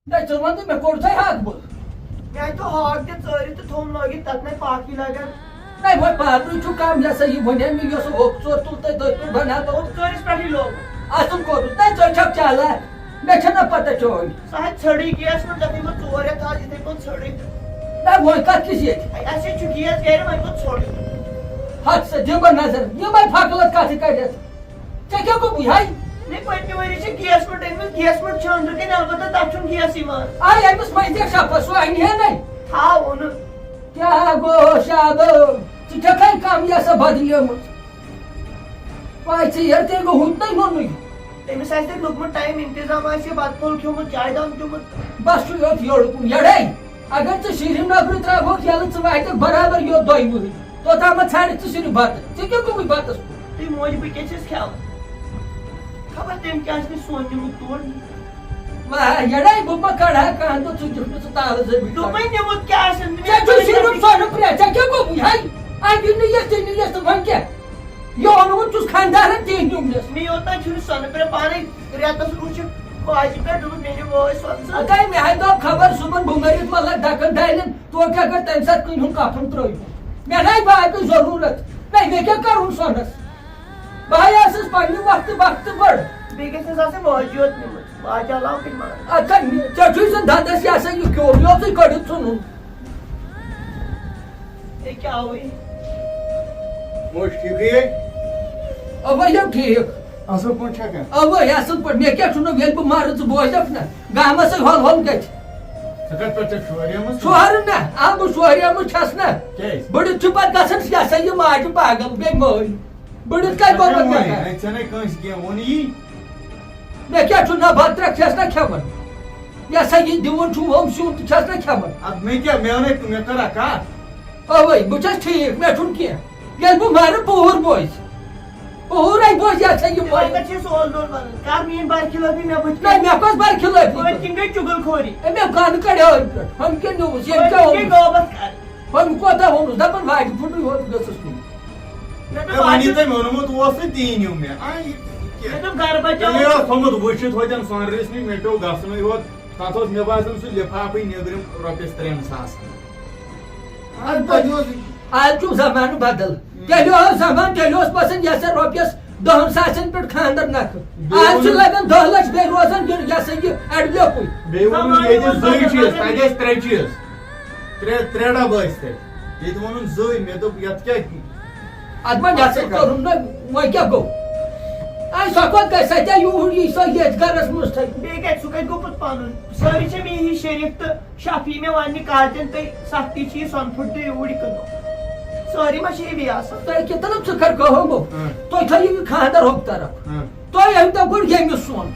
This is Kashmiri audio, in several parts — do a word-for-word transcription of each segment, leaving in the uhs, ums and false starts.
نہ، ژٕ وَن تہٕ، مےٚ کوٚر ژےٚ حق بہٕ۔ مےٚ تو ہاکھ تہِ ژٲرِتھ تہٕ تھوٚم لٲگِتھ، تَتھ نَے پاکھٕے لَگان۔ نہ، وۄنۍ پَرنُے چھُ کَم، یہِ ہسا یہِ وَنے مےٚ، یۄس اوٚک ژور تُل تہٕ تٔتھۍ پٮ۪ٹھ بَناو تو۔ اوٚک ژٲرِس پٮ۪ٹھٕے لوگ۔ اَصٕل کوٚرُتھ۔ نہ، ژٕ چھَکھ چالاک، مےٚ چھَنہ پَتہ چٲنۍ۔ سُہ ہَتہِ ژھٔڑٕے گیس منٛز، تَتھ یِمو ژور رٮ۪تھ آز یِتھَے پٲٹھۍ ژھٔڑٕے تہٕ۔ نہ، وۄنۍ کَتھ کِژھ ییٚتہِ؟ اَسہِ ہے چھُ گیس گَرِ، وۄنۍ گوٚو ژھوٚڑٕے۔ ہَتھ سا دِمہٕ بہٕ نظر، یِمَے پھَکہٕ لَت کَتھٕ کَڑٮ۪تھ۔ ژےٚ کیٛاہ گوٚبُے ہاے؟ نہ، پٔتمہِ ؤری چھِ گیس مٔٹ أنمٕژ، گیس مٔٹ چھٲنٛدرٕ کِنۍ، البتہ تَتھ چھُنہٕ گیس یِوان۔ آے أمِس مٔنٛزۍ شَفَس، سُہ اَنہِ ہے نَے۔ تھاو اوٚنُن۔ کیٛاہ گوٚو شادو؟ ژٕ چھَکھَے کَم یہِ سا بدلیمٕژ؟ پاے ژےٚ ییٚلہِ تٔمۍ گوٚو ہُتھ نَے نوٚنُے۔ تٔمِس آسہِ تَتہِ لوٚگمُت ٹایم، اِنتظام آسہِ، بَتہٕ پھوٚل کھیوٚمُت، چایہِ دام چوٚمُت۔ بَس چھُ یوت یورٕ کُن یَڑَے۔ اگر ژٕ سرینگرٕ ترٛاوہوکھ یَلہٕ، ژٕ واتکھ برابر یوت دۄیہِ وُہٕرۍ۔ توٚتام ما ژھانڈکھ ژٕ صرف بتہٕ؟ ژےٚ کیٛاہ گوٚمُت بتس کُن؟ تُہۍ موج بہٕ کیٛاہ چھَس کھٮ۪وان؟ خبر تٔمۍ کیٛاہ چھِ مےٚ سۄن نیوٗمُت تور۔ وَ، یَڑَے، بہٕ ما کَڑٕ ہا کانٛہہ دۄہ، ژٕ دِکھ نہٕ ژٕ تالہٕ زٲبِتھ دوٚپمَے کَڑُن۔ نیوٗمُت کیٛاہ آسن مےٚ؟ ژےٚ چھُے صرف سۄنہٕ پرٛٮ۪تھ، ژےٚ کیٛاہ گوٚمُت؟ ہَے، اَتہِ نیوٗ یَتھ، ژےٚ نیوٗ یَتھ، ژٕ وَن کیٛاہ؟ یہِ اوٚنمُت چھُس خانٛدارَن، تی نیوٗ مےٚ۔ مےٚ یوت تام چھُنہٕ سۄنہٕ پرٛٮ۪تھ پانَے رٮ۪تَس روٗد چھُ باجہِ پٮ۪ٹھ دوٚپُن مےٚ نِمو أسۍ سۄنہٕ سۭتۍ۔ اَدَے، مےٚ ہَے دوٚپ خبر صُبحن بہٕ مٔرِتھ ما لَگہٕ ڈَکَن ڈالٮ۪ن۔ تو کیٛاہ کَرِ تَمہِ ساتہٕ کُنہِ ہُنٛد کَفُن ترٛٲوِتھ؟ مےٚ نَے باقٕے ضروٗرت۔ نَے، مےٚ کیٛاہ کَرُن سۄنَس؟ بہٕ ہَے ٲسٕس پنٛنہِ وقتہٕ وقتہٕ بٔڑ۔ بیٚیہِ گژھِ نہٕ آسٕنۍ واجہِ یوت نِمٕژ، واجہِ علاوٕ کُنہِ ما آسہِ۔ اَدٕ سا، ژےٚ چھُے زَن دَنٛدَس یہِ ہسا یہِ کیوٚم، یوتُے کٔڑِتھ ژھُنُن۔ ہے، کیٛاہ ہوٚے؟ موج ٹھیٖکٕے ہے؟ اَوا، یِم ٹھیٖک۔ اَصٕل پٲٹھۍ چھَکھا؟ اَوَے، اَصٕل پٲٹھۍ۔ مےٚ کیٛاہ چھُنہٕ، ییٚلہِ بہٕ مَرٕ، ژٕ بوزَکھ نہ، گامَس سۭتۍ ہۄل ہۄل گژھِ۔ ژٕ کَتہِ پٮ۪ٹھ چھَکھ شوریمٕژ؟ شوہرٕ نہ، آ، بہٕ شوریمٕژ چھَس نہ۔ کیٛازِ؟ بٔڑِتھ چھُ پَتہٕ گژھان، یہِ ہسا یہِ ماجہِ پاگل، بیٚیہِ مٲلۍ۔ بٔڑِتھ کَتہِ گوٚو پَتہٕ مےٚ ہے، کَتھ؟ ژےٚ نَے کٲنٛسہِ کینٛہہ ووٚن یی۔ مےٚ کیٛاہ چھُ نہ بَتہٕ ترٛکھ چھَس نہ کھٮ۪وان۔ یہِ ہسا یہِ دِوان چھُ ہُم سیُن تہٕ چھَس نہ کھٮ۪وان۔ اَدٕ مےٚ کیٛاہ، مےٚ وَنے، مےٚ کَرا کَتھ؟ اَوَے، بہٕ چھَس ٹھیٖک، مےٚ چھُنہٕ کینٛہہ۔ ییٚلہِ بہٕ مَرٕ، پوٗر بوزِ۔ پوٗرَے بوزِ، یہِ ہسا یہِ تِمَے بوزِ۔ کَتہِ چھِ سول دول وَنان؟ کَر میٛٲنۍ برخلٲفی مےٚ بٕتھِ نہ، کَنہِ؟ مےٚ کۄس برخلٲفی؟ پٔتۍ کِنۍ گٔے چُغل خوری۔ ہے، مےٚ کَنہٕ کَڑیو أتھۍ پٮ۪ٹھ۔ ہُم کیٛاہ نِوُس؟ ییٚمۍ پٔتۍ کیٛاہ کِنۍ گٔے اوٚنُس؟ غٲبت کَرٕنۍ۔ ہُم کوتاہ ووٚنُس؟ دَپان، واجہِ پھُٹٕے ہوت گٔژھٕس کُن۔ مےٚ دوٚپ، مےٚ وَنی واجہِ تۄہہِ ووٚنمُت اوسُے، تی نیوٗ مےٚ۔ آ، یہِ کیٛاہ؟ مےٚ دوٚپ، گَرٕ بَچاو۔ مےٚ اوس تھوٚمُت وٕچھِتھ ہوتٮ۪ن سۄنرِس نِش، مےٚ پیوٚو گژھنُے ہوت۔ تَتھ اوس مےٚ باسان سُہ لِفافٕے نیٚبرِم رۄپیَس ترٛٮ۪ن ساسَن۔ اَدٕ پَتہٕ اوس آز چھُ زمانہٕ بدل۔ تیٚلہِ اوس زمانہٕ، تیٚلہِ اوس باسان یَتھ سا رۄپیَس دَہَن ساسَن پٮ۪ٹھ خانٛدر نَکھٕ۔ بیٚیہِ آز چھُ ووٚنُن لگان دَہ لَچھ بیٚیہِ روزان یہِ، یہِ ہسا یہِ اَڑِ لیوٚکُے۔ بیٚیہِ ووٚنُن زمانہٕ ییٚتہِ اوس زٕے بدل۔ چیٖز، تَتہِ ٲسۍ ترٛےٚ چیٖز۔ ترٛےٚ، ترٛےٚ ڈَبہٕ ٲسۍ تَتہِ۔ ییٚتہِ ووٚنُن زٕے، مےٚ دوٚپ یَتھ کیٛاہ؟ اَدٕ وۄنۍ یَتھ سۭتۍ کوٚرُن نہ، وۄنۍ کیٛاہ گوٚو؟ اَے سۄ کوٚت گژھِ؟ سۄ کیٛاہ یوٗرۍ یی سۄ ییٚتہِ گَرَس منٛز تھٲوِتھ؟ بیٚیہِ کَتہِ؟ سُہ کَتہِ گوٚو پَتہٕ پَنُن؟ سٲری چھِ مےٚ ہِوۍ شریٖف تہٕ شفیع مےٚ وَننہِ کالچَن تہٕ سختی چھِ یہِ سۄنہٕ پھُٹ تہٕ یوٗرۍ کٕنو۔ سٲری ما چھِ ہِوی آسان؟ تۄہہِ کیٛاہ طلب ژٕ کَر کٲم ہو؟ اۭں۔ تُہۍ تھٲیِو یہِ خانٛدر ہُتھ طرف۔ اۭں۔ تُہۍ أنۍ تو گۄڈٕ ییٚمِس سۄن۔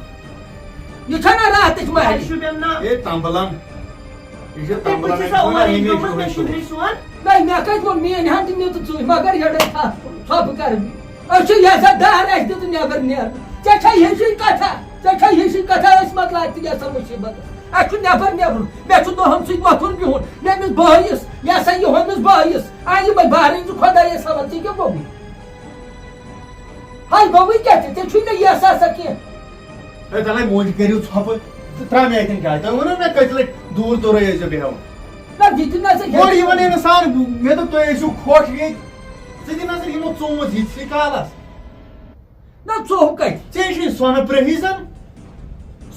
یہِ چھَنہ راتٕچ مہرِنۍ؟ شُپین نا۔ ہے تمبلن۔ یہِ چھِ تُہۍ تمبلن، پٔژھِس أمۍ چھُنہ آوارٕ ہمیشہِ یِمَن وٕچھمُت۔ شُنٛدرِ سون۔ نہ، مےٚ کَتہِ ووٚن؟ میٛٲنۍ ہَن تہِ نیوٗ ژٕ ژٕے، مگر یَڑَے تھَپھ، ژھۄپہٕ کَرٕ بہٕ۔ أسۍ چھِ یَزَر دار، اَسہِ دیُت نٮ۪بر نیرنہٕ۔ ژےٚ چھےٚ ہِشی کَتھا، ژےٚ چھےٚ ہِشی کَتھا، أسۍ مۄکلاے تہِ یَژھان مُصیٖبت۔ اَسہِ چھُ نٮ۪بر نیرُن۔ مےٚ چھُ دۄہَن سۭتۍ وۄتھُن بِہُن۔ مےٚ أمِس بٲیِس، یہِ ہسا یہِ ہُمِس بٲیِس۔ آ، یِمَے بارٕنۍ زٕ خۄدایَس حوالہٕ، ژےٚ کیٛاہ گوٚوُے؟ ہاے گوٚوٕے کیٛاہ ژےٚ؟ ژےٚ چھُے نہٕ یہِ احساسا کینٛہہ۔ ہے، تَلَے مۄنٛجہِ کٔرِو ژھۄپہٕ تہٕ ترٛاو مےٚ اَتٮ۪ن جاے۔ تۄہہِ ووٚنوُ مےٚ کٔژِ لَٹہِ دوٗر دوٗرَے ٲسۍزیو بیٚہوان۔ نہ، یہِ تہِ نہ ژےٚ گۄڈٕ یِوان ہے نہٕ سان، مےٚ دوٚپ تُہۍ ٲسِو خۄش ییٚتہِ۔ ژٕ دِ نظر یِمو ژوٗنٛژھ یِتھسٕے کالَس۔ نہ، ژوٚپ کَتہِ؟ ژےٚ چھُے سۄنہٕ پرٛہی زَن۔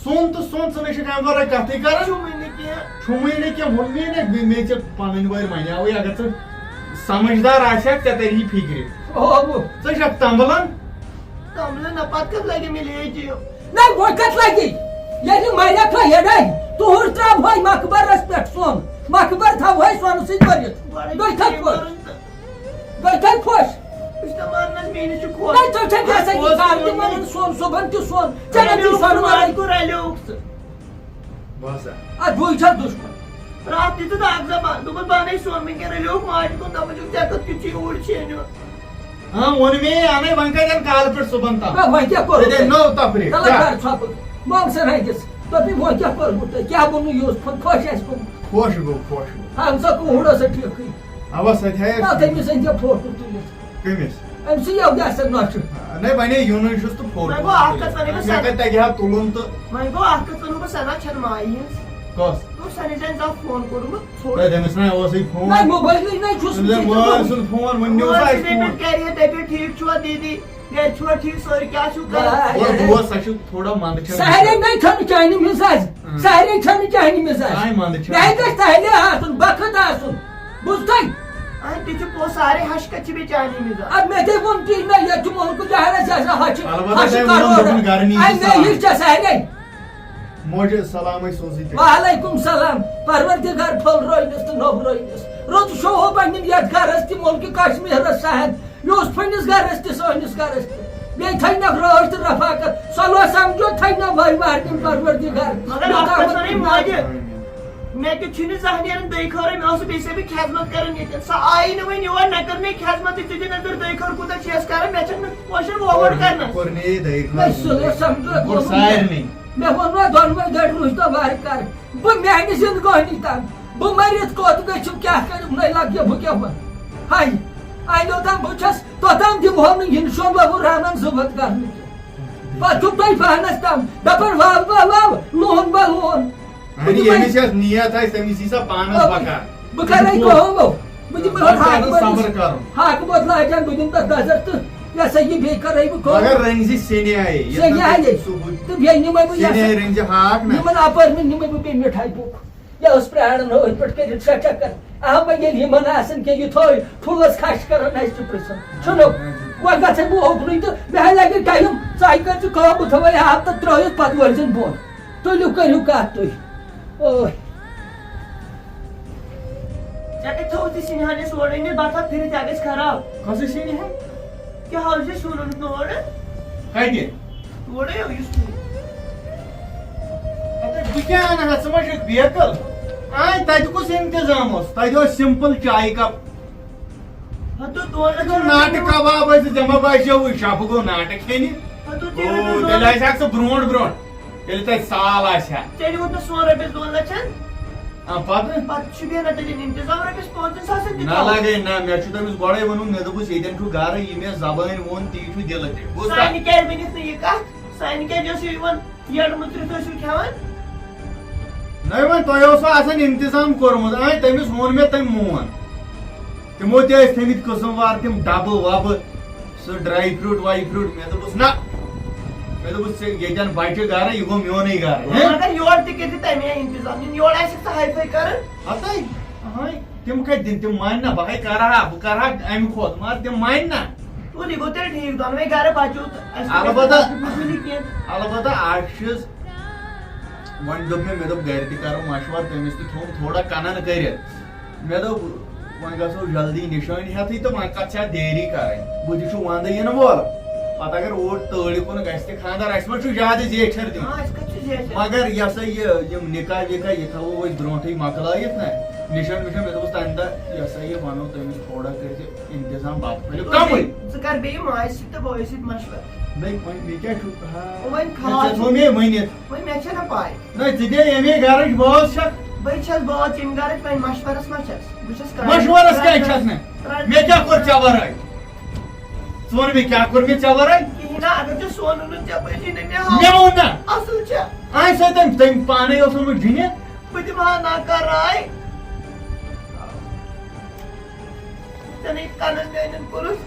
سۄن تہٕ سۄن، ژٕ نَے چھَکھ اَمہِ وَرٲے کَتھٕے کَران۔ چھُمٕے نہٕ کینٛہہ۔ چھُمٕے نہٕ کینٛہہ، ووٚن مے نہ، مے، مے ژےٚ پَنٕنۍ وٲرۍ وَنیٛاوٕے، اگر ژٕ سَمٕجھدار آسہِ ہا، ژےٚ تَری فِکرِ۔ اوہ، اوہ۔ ژٕ چھَکھ تَمبلَن۔ تَمبلَن نہ، پَتہٕ کَتھ لَگہِ مےٚ لیجہِ؟ نہ، وۄنۍ کَتھ لَگہِ؟ ییٚلہِ مَرٮ۪کھ ہا یَڑَے، تُہُر ترٛاوہوے مقبرَس پٮ۪ٹھ سۄن، مقبر تھاوہوے سۄنہٕ سۭتۍ بٔرِتھ۔ گۄڈَے گٔے کَتھ چھُ پٲٹھۍ؟ مَرُن تہٕ۔ گٔے تۄہہِ خۄش؟ أسۍ تہِ مانان، مےٚ نِش چھُ خۄش۔ نہ، ژےٚ چھےٚ یہِ ہسا یہِ اَتھ کار تہِ وَنان سون صُبحن تہِ سون۔ ژےٚ کَتہِ چھُے رَلیوکھ سۄنہٕ ژٕ، وَنان؟ اَتہِ کُن رَلیوکھ ژٕ۔ بہٕ ہسا۔ اَدٕ بٕے چھَس دُشمَن۔ راتھ تہِ تہٕ اَکھ زَبان، دوٚپُن، بہٕ اَنَے سۄن وٕنکٮ۪ن، رَلیوکھ ماجہِ کُن، دَپان چھُکھ، ژےٚ کَتھ کیُتھ چھُے اوٗرۍ چھینیُن؟ ہاں، ووٚن مے، اَنَے وۄنۍ کَتٮ۪ن کالہٕ پٮ۪ٹھ صُبحن تام۔ نہ، وۄنۍ کیٛاہ کوٚرُتھ ژےٚ دے تۄہہِ؟ نٔو تفریٖح۔ تَلہٕ کیٛاہ؟ کر ژھۄپہٕ۔ مۄم سٕنٛدِ ہَنٛدِس۔ دوٚپُن، وۄنۍ کیٛاہ کوٚرمُت تۄہہِ؟ کیٛاہ ووٚنُو یوٗسفَن؟ خۄش آسہِ گوٚمُت۔ خۄش گوٚو، خۄش گوٚو۔ ہمسا کوٗر ٲس سۄ ٹھیٖکٕے۔ اَوا، سۄ تہِ ہایے۔ نہ، تٔمِس أنۍ زِ فوٹو تُلِتھ۔ کٔمِس؟ أمۍ سٕے یَو گژھِ نۄشہِ۔ نہ، وَنے یُنُے چھُس تہٕ فوٹو۔ وۄنۍ گوٚو اَکھ کَتھ وَنے بہٕ مےٚ سَنا۔ کَتہِ تَگہِ ہا تُلُن تہٕ۔ وۄنۍ گوٚو اَکھ کَتھ وَنو بہٕ سَنا چھَنہٕ مایہِ ہِنٛز۔ کۄس؟ تہٕ سنی جان زانٛہہ فون کوٚرمُت، ژھوٚٹ۔ تۄہہِ تٔمِس نہ اوسُے فون۔ نہ، موبایلٕے نہ چھُس أمِس نہٕ زَن ژےٚ مٲلۍ فون۔ سُنٛد فون، وۄنۍ نیوٗ مٲلۍ سا اَسہِ سٕنٛدِ فون۔ پٮ۪ٹھ کَرِ ہے، دَپہِ ہے، "ٹھیٖک چھُوا دیٖدی؟ گَرِ چھُوا ٹھیٖک سٲری؟ کیٛاہ چھُو کَران؟" آ، اور بوز، سۄ چھِ تھوڑا منٛدٕ چھَنہٕ سہرے گژھان۔ نَے چھَنہٕ چانہِ مِزاز۔ اۭں۔ سہرے چھَنہٕ چانہِ مِزاز۔ سانہِ منٛدٕ چھَنہٕ۔ مےٚ گژھِ سہرے آسُن، بخت آسُن۔ بوٗزتھَے؟ اَدٕ تہِ چھِ پوٚز، سارے ہَش کَتہِ چھِ بیٚیہِ چانی مِزاز؟ اَدٕ مےٚ تہِ ووٚن تی، مےٚ ییٚتہِ چھُ مُلکہٕ جہانَس یہِ ہسا ہَش چھِ، اَلبتہ ہَش چھِ تۄہہِ ووٚنوُ کَرورَن۔ دوٚپُن گَرٕ نِیِو اَدٕ مےٚ سا۔ یہِ چھےٚ سہرے۔ موجہِ سلامٕے سوزٕے تٔمِس۔ وعلیکم سلام۔ پروردگار پھٔلرٲوِنَس تہٕ نوٚبرٲوِنَس۔ رُت شوہو پنٛنٮ۪ن یَتھ گَرَس تہِ مُلکہِ کشمیٖرَس سہن۔ یہِ اوس پھٔنِس گَرَس تہِ سٲنِس گَرَس تہِ۔ بیٚیہِ تھاینَکھ رٲچھ تہٕ رفاقت۔ سۄ لو سمجھو تھاینَکھ بھاے بارنٮ۪ن پروردگار۔ مگر اَتھ یوٚتام پٮ۪ٹھ وَنَے موجہِ، مےٚ تہِ چھُنہٕ زانٛہہ نیران دٔے خٲرٕے، مےٚ اوس بیٚیہِ سا بہٕ خدمت کَران ییٚتٮ۪ن۔ سۄ آیی نہٕ وۄنۍ یور، مےٚ کٔر مےٚ خدمتٕے، ژٕ دِ نظر دٔے خٲر کوٗتاہ چھِ اَسہِ کَران، مےٚ چھَنہٕ وۄنۍ چھَنہٕ وۄوَر کَرنَس۔ کوٚر مےٚ یہِ دٔے خٲر۔ مےٚ سُہ لو سمجھو مےٚ کوٚر سارنٕے۔ مےٚ ووٚن وۄنۍ دۄنوَے دۄہہِ روٗزۍ تو وارٕ کارٕ۔ بہٕ میٛانہِ زِندگٲنی تام۔ بہٕ مٔرِتھ کوٚت گٔژھِم، کیٛاہ کٔرِم نَے لَگہِ بہٕ کیٛاہ وَنہٕ؟ ہاے، اَنہِ اوٚتام بہٕ چھَس، توٚتام دِمہو نہٕ اِنشاءاللہ بہٕ رحمان زُبَد کَرنہٕ کینٛہہ۔ پَتہٕ چھُو تۄہہِ پانَس تام دَپان، واو، واو، واو، لون با لون۔ بہٕ اَہَنہِ، دِمَے ییٚمِس یَتھ نیت آسہِ، تٔمِس یی سا پانَس آ، بَکار۔ بہٕ کَرَے کٲم، بہٕ دِمہٕ بَس ہاکہٕ کَرُن، بَتہٕ صبر کَرُن۔ ہاکہٕ بَتہٕ لاگَن بہٕ دِمہٕ تَتھ نظر تہٕ یہِ ہسا یہِ بیٚیہِ کَرَے بہٕ کٲم۔ مگر رٔنۍ زِ سِنہِ آیے، یَتھ سِنہِ نہٕ آیے۔ سُہ ہُہ تہٕ بیٚیہِ نِمَے بہٕ یہِ سِنہِ ہسا آیہِ رٔنۍ زِ ہاکھ نہ۔ یِمَن اَپٲرۍ نِمَے بہٕ بیٚیہِ مِٹھاے بُک۔ یہِ ٲس پرٛاران أتھۍ پٮ۪ٹھ کٔرِتھ سۄ چکر۔ اہا، وۄنۍ ییٚلہِ یِمن آسان کینٛہہ، یہِ تھٲوۍ ٹھُلس کھش کران اَسہِ چھُ پرٛژھان۔ چھُنہٕ؟ وۄنۍ گژھے بہٕ اوٚکنُے تہٕ مےٚ ہا لگہِ ٹایم۔ ژٕ ہا کر ژٕ کٲم، بہٕ تھاوے آب تہٕ ترٛٲوِتھ، پتہٕ وٲلۍ زٮ۪ن بۄن۔ تُلِو، کٔرِو کتھ تُہۍ۔ اوے۔ ژےٚ کتہِ تھوٚوُتھ یہِ سِنہِ ہن اَسہِ اورٕ أنِتھ؟ بتہٕ ہا پھِرِتھ، یہِ ہا گژھِ خراب۔ کۄسٕے سِنہِ ہن؟ کیٛاہ حظ چھِ سُہ اوٚنمُت مےٚ اورٕ؟ کَتہِ؟ اورَے یو یُس تُہۍ۔ اَدٕ بہٕ کیٛاہ اَنہٕ ہا؟ ژٕ ما چھُکھ بیقل؟ آے، تَتہِ کُس اِنتِظام اوس؟ تَتہِ اوس simple چایہِ cup۔ ہَتہٕ دۄن تَتہِ اوس لَچھَن ناٹہٕ رۄپیَن کَباب ٲسۍ، ژےٚ ما باسیووُے شَفہٕ گوٚو ناٹہٕ کھیٚنہِ؟ ہَتہٕ او، ژےٚ رۄپیَس تیٚلہِ دۄن آسہِ ہاکھ ژٕ برونٛٹھ برونٛٹھ، ییٚلہِ تَتہِ سال آسہِ ہا۔ ژےٚ نِمُت نہٕ سون رۄپیَس دۄن لَچھَن؟ آ، پَتہٕ؟ پَتہٕ چھُ مےٚ نہ تیٚلہِ اِنتِظام رۄپیَس پانٛژَن ساسَن تہِ نہ تھاوُن۔ لگے نہ، مےٚ چھُ تٔمِس گۄڈَے ووٚنمُت، مےٚ دوٚپُس، ییٚتٮ۪ن چھُ گرٕ، یہِ مےٚ زبٲنۍ ووٚن، تی چھُ دِلہٕ تہِ۔ بوٗزتھا؟ سانہِ کیٛازِ ؤنِتھ نہٕ یہِ کَتھ؟ سانہِ کیٛازِ ٲسِو یِوان یٔڈ مُژرِتھ ٲسِو کھٮ۪وان؟ نَے وۄنۍ تۄہہِ اوسوُ آسان اِنتِظام کوٚرمُت، آے تٔمِس ووٚن مےٚ، تٔمۍ مون۔ تِمو تہِ ٲسۍ تھٲمٕتۍ قٕسٕم وار تِم ڈَبہٕ وَبہٕ۔ سُہ dry fruit وای fruit، مےٚ دوٚپُس، نہ۔ مےٚ دوٚپُس، ژےٚ ییٚتٮ۪ن بَچہِ گرٕ، یہِ گوٚو میونُے گرٕ، ہے؟ مگر یورٕ تہِ کٔرۍ زِ تَمے آیہِ اِنتِظام، یِم یورٕ آسٮ۪کھ ژٕ ہاے فاے کران۔ ہَتَے، اَہَے، تِم کَتہِ دِن؟ تِم مانہِ نہ، بہٕ ہے کَرٕ ہا، بہٕ کَرٕ ہا اَمہِ کھۄتہٕ، مگر تِم مانہِ نہ۔ تُل، یہِ گوٚو تیٚلہِ ٹھیٖک، دۄنوَے گرٕ بَچو تہٕ اَسہِ تہِ البتہ، گژھِ نہٕ کینٛہہ۔ البتہ اَکھ چیٖز، وۄنۍ دوٚپ مےٚ، مےٚ دوٚپ گَرِ تہِ کَرو مَشوَرٕ، تٔمِس تہِ تھوٚوُم تھوڑا کَنَن کٔرِتھ۔ مےٚ دوٚپ، وۄنۍ گژھو جلدی نِشٲنۍ ہٮ۪تھٕے تہٕ وۄنۍ کَتھ چھا دیری کَرٕنۍ؟ بہٕ تہِ چھُ وَندٕ یِنہٕ وول۔ پَتہٕ اگر اوٗرۍ تٲلہِ کُن گژھِ تہِ خانٛدر، اَسہِ ما چھُ زیادٕ زیچھر دیُن؟ آ، أسۍ کَتہِ چھِ زیچھر؟ مگر یہِ ہسا یہِ، یِم نِکاح وِکاح، یہِ تھاوو أسۍ برونٛٹھٕے مۄکلٲیِتھ نہ، نِشٲنۍ وِشٲنۍ۔ مےٚ دوٚپُس تَمہِ دۄہ، یہِ ہسا یہِ، وَنو تٔمِس تھوڑا کٔرۍزِ اِنتظام بَتہٕ پھٔلِو کَمٕے۔ ژٕ کَر بیٚیہِ ماجہِ سۭتۍ تہٕ بٲیِس سۭتۍ مَشوَرٕ۔ نہ، وۄنۍ مےٚ کیٛاہ چھُ؟ وۄنۍ ژےٚ کھال۔ تھوٚو مےٚ ؤنِتھ۔ وۄنۍ مےٚ چھَنہ پَے۔ نہ، ژٕ دِ ییٚمے گرٕچ بٲژ چھکھ۔ بٕے چھَس بٲژ ییٚمہِ گرٕچ، وۄنۍ مَشوَرَس ما چھَس؟ بہٕ چھَس کران۔ مَشوَرَس کیٛازِ چھَس نہٕ؟ رَٹھ۔ مےٚ کیٛاہ کوٚر ژےٚ وَرٲے؟ ژٕ وَن مےٚ کیٛاہ کوٚر مےٚ ژےٚ وَرٲے؟ کِہیٖنۍ نہ، اگر ژےٚ سونُن نہٕ ژےٚ پَزی نہٕ مےٚ ہاوُن۔ مےٚ ووٚن نہ۔ اَصٕل چھےٚ۔ آے سۄ تٔمۍ، تٔمۍ پانَے اوس اوٚنمُت جِنہِ۔ بہٕ دِمہٕ ہا نہ کَرٕ راے۔ ژےٚ نے کَنَن میٛانٮ۪ن کوٚرُتھ۔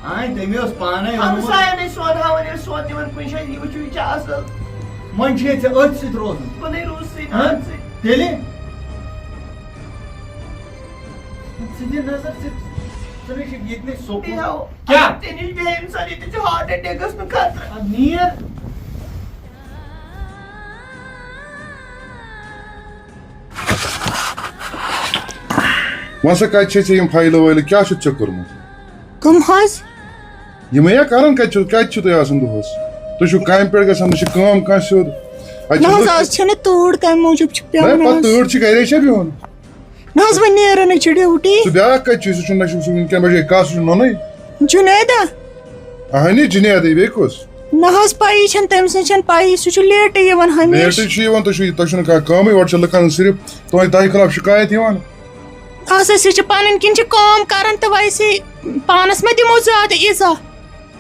آے، تٔمۍ اوس پانَے اوٚنمُت۔ ہمساین ٲسۍ سون ہاوان، ییٚلہِ سون نِوان کُنہِ جایہِ، یہِ وٕچھِو، یہِ چھا اَصٕل؟ وۄنۍ چھُ یہِ ژےٚ أتھۍ سۭتۍ روزُن۔ بہٕ نے روٗزسٕے نہٕ ہہ؟ اَتھ سۭتۍ۔ تیٚلہِ؟ ژٕ دِ نظر، ژٕ، ژٕ نے چھُکھ ییٚتہِ نٕے سکوٗن۔ بیٚہو۔ کیٛاہ؟ ژےٚ نِش بیٚہہِ اِنسان، ییٚتہِ چھُ ہارٹ اٹیک گژھنُک خطرٕ۔ اَدٕ نیر۔ وۄنۍ سا کَتہِ چھے ژےٚ یِم فایلہٕ وایلہٕ؟ کیٛاہ چھُتھ ژےٚ کوٚرمُت؟ کٕم حظ؟ یِمے یا کَران کَتہِ چھِو، کَتہِ چھِو تُہۍ آسان دۄہَس؟ تُہۍ چھِو کامہِ پٮ۪ٹھ گژھان، نہ چھِ کٲم کانٛہہ سیوٚد۔ اَتہِ چھِ نہ حظ، لُکھ آز چھَنہٕ تۭر، تَمہِ موٗجوٗب چھِ نہ، پٮ۪وان پَتہٕ حظ۔ تۭر چھِ گَرے چھا بِہُن؟ نہ حظ، وۄنۍ نیران چھِ ڈیوٹی۔ سُہ بیٛاکھ کَتہِ چھُ؟ سُہ چھُنہٕ، نہ چھُ سُہ وٕنکٮ۪ن بَجے کَس، سُہ چھُ نوٚنُے۔ جُنیدا۔ اَہَنہِ، جُنیدٕے، بیٚیہِ کُس؟ نہ حظ، پَیی چھَنہٕ، تٔمۍ سٕنٛز چھَنہٕ پَیی، سُہ چھُ لیٹٕے یِوان ہمیشہِ۔ لیٹٕے چھُ یِوان، تُہۍ چھُو، تۄہہِ چھُنہٕ کانٛہہ کٲمٕے، اورٕ چھِ لُکَن صرف تُہٕنٛدِ، تۄہہِ خلاف شِکایت یِوان۔ اَسہِ حظ، سُہ چھِ پَنٕنۍ کِنۍ چھِ کٲم کَران تہٕ ویسے پانَس ما دِمو زیادٕ ایٖزا؟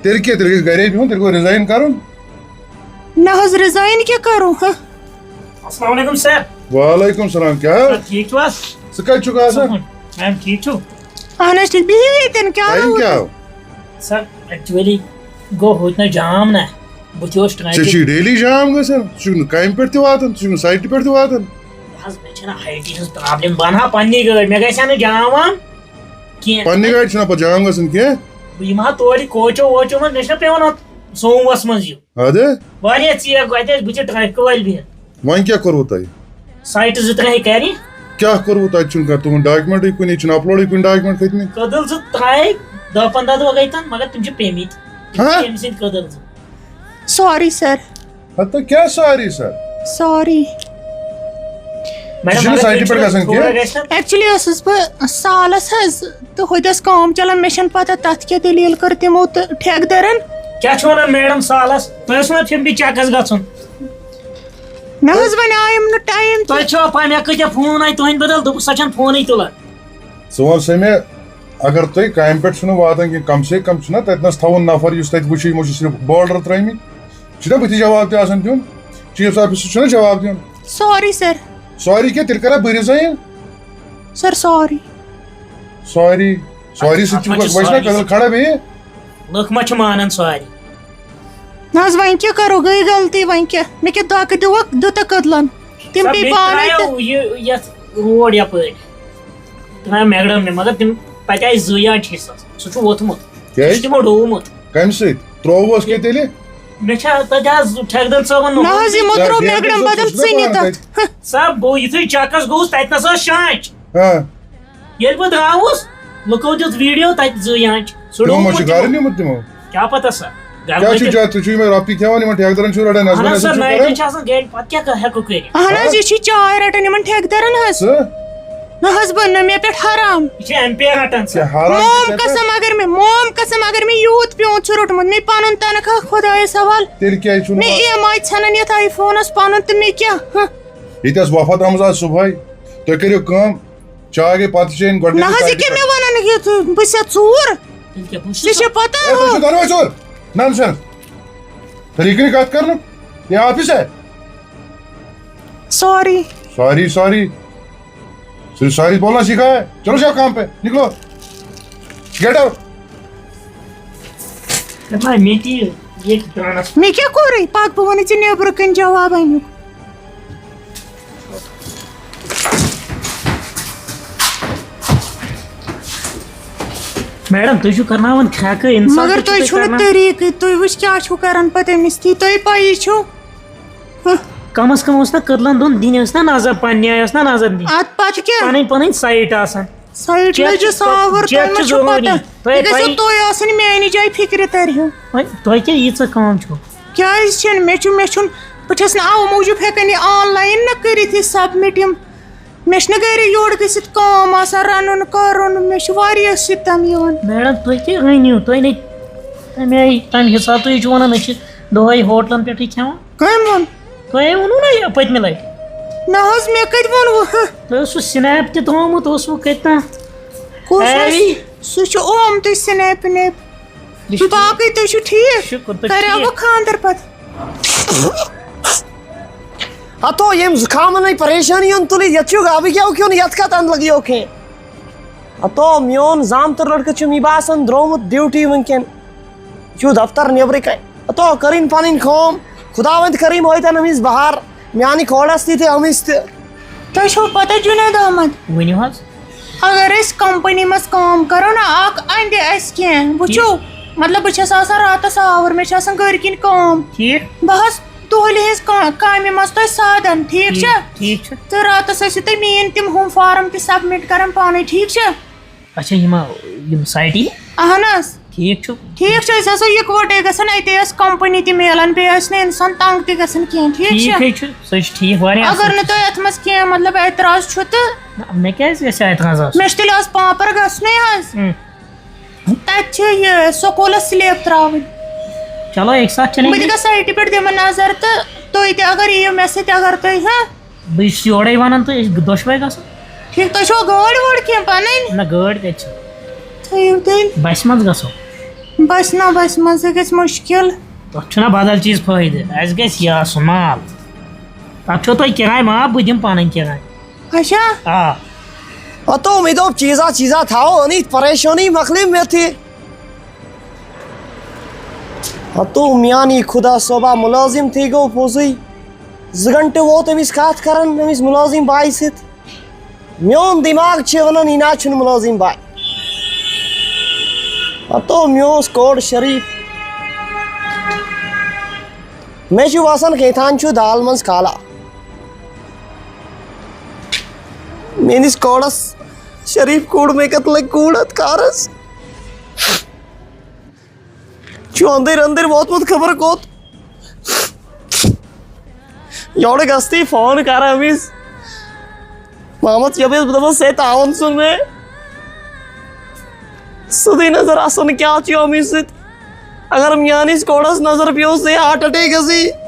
تیٚلہِ کیٛاہ، تیٚلہِ گژھِ گَرے بِہُن، تیٚلہِ گوٚو resign کَرُن۔ نہ حظ، resign کیٛاہ کَرو، ہہ؟ السلام علیکم سر۔ وعلیکم السلام، کیٛاہ؟ سر، ٹھیٖک چھِو حظ؟ ژٕ کَتہِ چھُکھ آسان؟ صحیح۔ میم، ٹھیٖک چھِو؟ اہن حظ، ٹھیٖک۔ بِہِو ییٚتٮ۪ن، کیٛاہ ٹایم روٗد؟ کیٛاہ آو؟ سر، ایکچولی گوٚو ہوٚتہِ نہ جام نہ، بہٕ تہِ اوسُس ژےٚ ٹرٛیفِک۔ چھُے ڈیلی جام گژھان، ژٕ چھُکھ نہٕ کامہِ پٮ۪ٹھ تہِ واتان، ژٕ چھُکھ نہٕ سایٹہِ پٮ۪ٹھ تہِ واتان۔ نہ حظ، مےٚ چھَنہٕ ہایٹہِ ہٕنٛز پرابلم، بہٕ اَنہٕ ہا پننی گٲڑۍ، مےٚ گژھِ ہا نہٕ جام وام کینٛہہ۔ پننہِ گاڑِ چھُنہ پتہٕ جام گژھان کینٛہہ۔ بہٕ یِمہٕ ہا تورٕ یہِ کوچو ووچو منٛز، مےٚ چھُنہ پٮ۪وان اَتھ سوموَس منٛز یُن۔ اَدٕ؟ واریاہ ژیر گوٚو اَتہِ، ٲسۍ بہٕ چھُس ٹرٛیفِکہٕ وٲلۍ بِہِتھ۔ وۄنۍ کیٛاہ کوٚروٕ تۄہہِ؟ سایٹہٕ زٕ ترٛےٚ کَرِ۔ کیٛاہ کوٚروٕ تۄہہِ؟ چھُنہٕ کانٛہہ تُہُنٛد ڈاکیومٮ۪نٛٹٕے کُنی، چھُنہٕ اپلوڈٕے کُنہِ ڈاکیومٮ۪نٛٹ کھٔتمٕتۍ۔ کٔدٕل زٕ ترٛایے، دَہ پنٛداہ دۄہ گٔے تَن، مگر تِم چھِ پیٚمٕتۍ۔ تِم چھِ ہاں؟ أمۍ سٕنٛدۍ کٔدٕل زٕ۔ Sorry sir. ہتہٕ کیٛاہ سوری سر؟ سوری۔ میڈم، یہِ چھُنہٕ اگر سایٹہِ تُہۍ پٮ۪ٹھ چھِو گژھان تھوڑا کینٛہہ۔ گژھِ نا۔ ایکچولی ٲسٕس بہٕ سالس حظ، تہٕ ہُتہِ ٲس کٲم چلان، مےٚ چھَنہٕ پتہ تَتھ کیٛاہ دٔلیٖل کٔر تِمو تہٕ ٹھیکہٕ دَرَن۔ کیٛاہ چھُ وَنان میڈم سالس؟ تۄہہِ اوسوٕ نا فِمبی چَکَس گژھُن؟ نہ حظ، وۄنۍ آیم نہٕ ٹایم تہٕ۔ تۄہہِ چھوا پَے مےٚ کۭتیٛاہ فون آیہِ تُہٕنٛدِ بدل؟ دوٚپُکھ سۄ چھَنہٕ فونٕے تُلان۔ ژٕ وَن سا مےٚ، اگر تُہۍ کامہِ پٮ۪ٹھ چھُو نہٕ واتان کینٛہہ، کم سے کم چھُنہ تَتہِ نَس تھاوُن نفر یُس تَتہِ وٕچھِ، یِمو چھِ صرف بارڈر ترٛٲیمٕتۍ۔ چھُنہ بٕتھِ جواب تہِ آسان دیُن، چیف آفسَس چھُنہ جواب دیُن۔ Sorry sir. سوری کیٛاہ، تیٚلہِ کَرا بہٕ رِزاین؟ سر، سوری۔ سوری، سوری سۭتۍ چھُ اَتھ ما چھِ وۄنۍ چھُنہ سوری کَتھ سۭتۍ؟ کھڑا بیٚیہِ۔ لُکھ ما چھِ مانان سوری؟ نہ حظ، وۄنۍ کیٛاہ کَرو، گٔے غلطی، وۄنۍ کیٛاہ؟ مےٚ کیٛاہ دھوکہٕ دِوکھ، دیُتکھ کٔدلَن۔ تِم سا پیٚیہِ بیٚیہِ پانَے ترٛایو تہٕ۔ یہِ یَتھ روڈ یَپٲرۍ۔ ترٛایو میگڈم نہِ، مگر تِم تَتہِ آیہِ زٕ یا ٹھیٖک سَس۔ سُہ چھُ ووٚتھمُت۔ کیٛازِ؟ سُہ چھُ تِمو ڈوٗمُت۔ کَمہِ سۭتۍ؟ ترٛووُس کیٛاہ تیٚلہِ؟ مےٚ چھا تَتہِ حظ ٹھیکہٕ دَر صٲبَن نہ حظ، یِمو یا ترٛوو ٹھیکہٕ دَر میگڈم صٲب بدل چھُس نا ژٕنہِ وَنان تَتھ۔ تَتہِ۔ سا بہٕ یُتھُے چَکَس گوٚوُس، تَتہِ نَس ٲس شانٛچ۔ ہاں۔ ییٚلہِ بہٕ درٛاوُس، لُکو دیُت ویٖڈیو تَتہِ زٕ یا چھِ۔ سُہ تِمو ما ڈوٗنمُت چھُ تِمو۔ گرٕ نیوٗمُت تِمو؟ کیٛاہ پَتہ سا؟ گرٕ کیٛاہ چھُ وٲتِتھ۔ جا-، تُہۍ چھِو یِمَے رۄپیہِ کھٮ۪وان، یِمَن ٹھیکہٕ دَرَن چھُو رَٹان، نظر اَہَن حظ نظر سَر، چھُو نایٹَن کران؟ چھِ آسان گرِ، پَتہٕ کیٛاہ کَ-، ہٮ۪کو کٔرِتھ؟ اَہَن حظ، ہاں؟ یہِ چھِ چاے رَٹان یِمَن ٹھیکہٕ دَرَن حظ۔ ژٕ؟ نہ حظ، بہٕ نہٕ، مےٚ پٮ۪ٹھ حرام۔ یہِ چھِ ایم پے رَٹان سا۔ ژےٚ حرام موم چھِ ژےٚ قسم، پٮ۪ٹھ؟ اگر مےٚ، موم قسم، اگر مےٚ یوٗت پیوٗنت ژھیوٚٹمُت، مےٚ پَنُن تنخواہ خۄدایَس حوالہٕ۔ تیٚلہِ کیٛازِ چھُنہٕ مےٚ پَتہٕ؟ ای ایم آی ژھٮ۪نان یَتھ آی فونَس پَنُن تہٕ مےٚ کیٛاہ؟ ہہ۔ ییٚتہِ ٲس وفد آمٕژ آز صُبحٲے، تُہۍ کٔرِو کٲم، چاے گٔے پتہٕ چینۍ گۄڈٕنیتھٕے نہ حظ، یہِ سایڈِ کیٛاہ پٮ۪ٹھ۔ مےٚ وَنان یہِ تہٕ بہٕ چھَس ژوٗر؟ تیٚلہِ کیٛاہ؟ بہٕ چھُس ژےٚ چھےٚ پَتہ اے، تُہۍ ہو؟ چھِو دۄنوَے ژوٗر۔ نہ، نہ، سَر۔ طریٖقہٕ نہٕ کَتھ کَرنُک۔ یہِ آفِس ہے۔ سوری۔ Sorry, sorry. صرف سوری بولنا سیکھا ہے۔ چلو جاؤ کام پہ۔ نکلو۔ Get out. دَپان مےٚ تہِ یہِ ییٚتہِ ٹرانس۔ مےٚ کیٛاہ کوٚرُے؟ پَکھ بہٕ وَنہٕ ژےٚ نیٚبرٕ کَنۍ جواب اَمیُک۔ میڈم، تُہۍ چھِو کرناوان کھرٛٮ۪کہٕ، اِنسان مگر تہِ چھُ تُہۍ تُہۍ چھِو نہٕ کرناوان۔ طریٖقٕے، تُہۍ وٕچھ کیٛاہ چھِو کران پتہٕ أمِس تھی، تۄہہِ پَیی چھو۔ ہہ۔ کم از کم اوس نہ کٔدلن دۄن دِنۍ ٲس نہ نظر، پننہِ آیہِ ٲس نہ نظر دِنۍ۔ اتھ پتہٕ کیٛاہ؟ پنٕنۍ پنٕنۍ سایٹ آسان۔ سایٹ چیک لٔجِس چھِ، آوُر، چیک تۄہہِ چھِ ما چھُو ضروٗری۔ پتہ؟ تۄہہِ یہِ گژھیو پَے۔ تُہۍ آسٕنۍ میٛانہِ جایہِ فِکرِ ترِ ہیوٗ۔ وۄنۍ تۄہہِ کیٛاہ ییٖژاہ کٲم چھو؟ کیٛازِ چھَنہٕ؟ مےٚ چھُ، مےٚ چھُنہٕ، بہٕ چھَس نہٕ اَوٕ موٗجوٗب ہٮ۪کان یہِ آن لاین نہ کٔرِتھ، یہِ سبمِٹ یِم۔ مےٚ چھُنہٕ گرِ یورٕ گٔژھِتھ کٲم آسان، رَنُن کَرُن، مےٚ چھُ واریاہ سِتَم یِوان۔ میڈم، تُہۍ تہِ أنِو، تُہۍ نے تَمہِ آیہِ، تَمہِ حساب تُہۍ چھِو وَنان، أسۍ چھِ دۄہَے ہوٹلَن پٮ۪ٹھٕے کھٮ۪وان۔ کٔمۍ ووٚن؟ تۄہے ووٚنوُ نا یہِ پٔتمہِ لَٹہِ۔ نہ حظ، مےٚ کَتہِ ووٚنوُ؟ ہہ۔ تۄہہِ اوسوُ سنیپ تہِ تھوٚومُت، اوسوُ کَتہِ تام؟ کُس اوس؟ ایوی۔ سُہ چھُ آمتُے سنیپ ونیپ۔ یہِ چھُ باقٕے تُہۍ چھِو ٹھیٖک؟ شُکُر، تُہۍ چھِو کَریو ٹھیٖک؟ وۄنۍ خانٛدر پَتہٕ؟ ہتو، ییٚمۍ زُکامن ہے پریشٲنی ہُنٛد تُلِتھ، یتھ چھُ غابہٕ گٮ۪و کھیوٚن، یتھ کتھ اندٕ لگیو کھیٚنۍ؟ ہتو، میون زامتُر لڑکہٕ چھُ مےٚ باسان درٛامُت ڈیوٹی وٕنکٮ۪ن۔ یہِ چھُ دفتر نیبرٕے کنہِ۔ ہتو، کٔرٕنۍ پنٕنۍ کٲم، خداوند کریٖم ہٲیتن أمِس بہار، میانہِ کھوڑس تہِ تہٕ أمِس تہِ۔ تۄہہِ چھو پتہ جُنید احمد؟ ؤنِو حظ۔ اگر أسۍ کمپنی منٛز کٲم کرو نا، اکھ اندِ اسہِ کینٛہہ، وٕچھو، مطلب، بہٕ چھَس آسان راتَس آوُر، مےٚ چھِ آسان گَرِ کِنۍ کٲم۔ ٹھیٖک۔ بہٕ حظ دۄہلہِ ہِنٛز کا-، کامہِ منٛز تۄہہِ سادَن، ٹھیٖک ٹھیٖک، چھا؟ ٹھیٖک چھُ۔ تہٕ راتَس ٲسِو تُہۍ میٛٲنۍ تِم ہُم فارم تہِ سبمِٹ کران پانے، ٹھیٖک چھا؟ اچھا، یِم ہا، یِم سایٹہِ؟ اہن حظ۔ ٹھیٖک چھُ۔ ٹھیٖک چھُ، أسۍ آسو یِکوَٹَے گژھان، اَتے ٲس کمپنی تہِ میلان، بیٚیہِ ٲسۍ نہٕ اِنسان تنٛگ تہِ گژھان کینٛہہ، ٹھیٖک چھا؟ ٹھیٖکھٕے چھُ، سُہ چھُ ٹھیٖک، واریاہ اگر اَصٕل نہٕ چھُ۔ تۄہہِ اَتھ منٛز کینٛہہ، مطلب، اعتراض چھُ تہٕ نہ، مےٚ کیٛازِ گژھِ اعتراض آسُن؟ مےٚ چھُ تیٚلہِ آز پانٛپر گژھنُے حظ۔ اۭں۔ تَتہِ چھِ یہِ سکوٗلَس سلیب ترٛاوٕنۍ۔ چلو، اَکہِ ساتہٕ چھَنہٕ بہٕ تہِ یہِ گژھٕ سایٹہِ پٮ۪ٹھ دِمہٕ نظر تہٕ تُہۍ تہِ اگر یِیِو مےٚ سۭتۍ، اگر تُہۍ، ہہ؟ بہٕ چھُس یورَے وَنان تہٕ أسۍ دۄشوَے گژھو۔ ٹھیٖک، تۄہہِ چھُوا گٲڑۍ وٲڑۍ کینٛہہ پَنٕنۍ؟ نہ، گٲڑۍ کَتہِ چھِ؟ تھٲیِو تیٚلہِ۔ بَسہِ منٛز گژھو۔ بَسہِ نہ، بَسہِ منٛز تہِ گژھِ مُشکِل۔ تَتھ چھُنہ بدل چیٖز فٲیدٕ، اَسہِ گژھِ یہِ آسُن مال۔ پتہٕ چھو تۄہہِ کِراے معاف، بہٕ دِمہٕ پنٕنۍ کِراے۔ اچھا۔ آ۔ ہتو مےٚ دوٚپ چیٖزا چیٖزا تھاوو أنِتھ، پریشٲنی مۄکلے مےٚ تہِ۔ ہتو میانی خدا صٲبا، مُلٲزِم تھٕے گوٚو پوٚزُے۔ زٕ گنٹہٕ ووت أمِس کتھ کران أمِس مُلٲزِم بایہِ سۭتۍ۔ میون دٮ۪ماغ چھُ ونان یہِ نہ چھُنہٕ مُلٲزِم باے۔ ہتو مےٚ اوس کوڈ شریف۔ مےٚ چھُ باسان کینٛژھن چھُ دال منٛز کالا۔ میٲنِس کوڈس شریف کوڈ مےٚ کتھ لگہِ کوڈ اتھ کارس۔ چھُ أنٛدٕرۍ أنٛدٕرۍ ووتمُت خبر کوٚت۔ یورٕ گژھتٕے فون کران أمِس۔ محمد شبیٖر، بہٕ دَپَس، ہے، تعاوُن ژھُن مےٚ۔ سیوٚدُے نظر آسان، کیٛاہ چھُ أمِس سۭتۍ؟ اگر میٛٲنِس کوڑَس نظر پیوٚو، سُہ ہارٹ اٹیک گژھِ۔